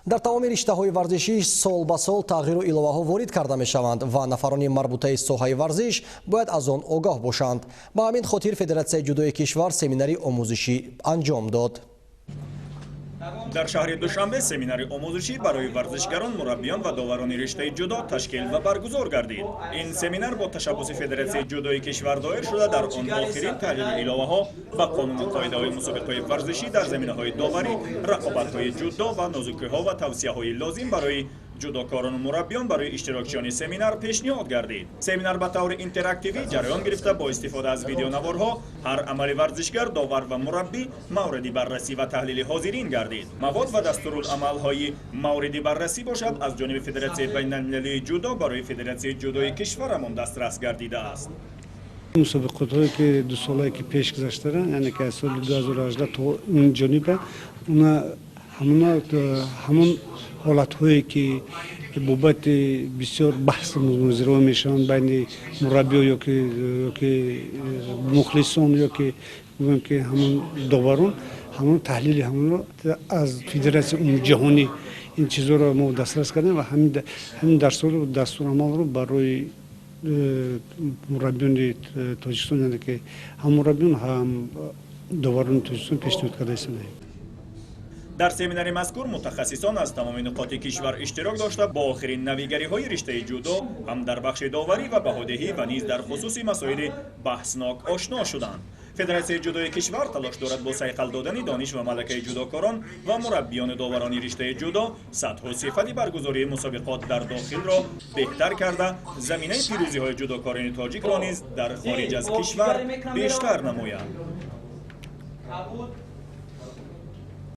Дар тамоми риштаҳои варзишӣ сол ба сол тағйиру иловаҳо ворид карда мешаванд ва нафарони марбутаи соҳаи варзиш бояд аз он огоҳ бошанд. Ба ҳамин хотир Федератсияи ҷудои кишвар семинари омӯзишӣ анҷом дод. Дар шаҳри Душанбе семинари омӯзишӣ барои варзишгарон, мураббиён ва доварони риштаи ҷудо ташкил ва баргузор гардид. Ин семинар бо ташаббуси Федератсияи ҷудои кишвар доир шуда, дар он охирин тағйиру иловаҳо ва қонуну қоидаҳои мусобиқаҳои варзишӣ дар заминаҳои доварӣ, рақобатҳои ҷудо ва нозукиҳо ва тавсияҳои лозим барои ҷудокорону мураббиён барои иштирокчиёни семинар пешниҳод гардид. Семинар ба таври интерактивӣ ҷараён гирифта, бо истифода аз видеонаворҳо ҳар амали варзишгар, довар ва мураббӣ мавриди баррасӣ ва таҳлили ҳозирин гардид. Мавод ва дастурулъамалҳои мавриди баррасӣ бошад, аз ҷониби Федератсияи байналмилалии ҷудо барои Федератсияи ҷудои кишварамон дастрас гардидааст. Мусобиқотҳое, ки 2 солае ки пеш гузаштара, яъне ки аз соли 2018 то ин ҷониба, уна ҳамон ҳолатҳое, ки бобати бисёр баҳсу мунозираҳо мешаванд байни мураббиё ёки мухлисон, ёки гӯем ки ҳамон доварон, ҳамон таҳлили ҳамонро аз федератсияи умумиҷаҳонӣ ин чизҳоро мо дастрас кардем ва ҳамин дарсҳоро, дастурамалро барои мураббиёни Тоҷикистон, яъне ки ҳам мураббиён, ҳам доварони Тоҷикистон пешниҳод карда истодаем. Дар семинари мазкур мутахассисон аз тамоми нуқоти кишвар иштирок дошта, бо охирин навигариҳои риштаи ҷудо ҳам дар бахши доварӣ ва баҳодиҳӣ ва низ дар хусуси масоили баҳснок ошно шуданд. Федератсияи ҷудои кишвар талош дорад бо сайқал додани дониш ва малакаи ҷудокорон ва мураббиёну доварони риштаи ҷудо сатҳу сифати баргузории мусобиқот дар дохилро беҳтар карда, заминаи пирӯзиҳои ҷудокорони тоҷикро низ дар хориҷ аз кишвар бештар намояд.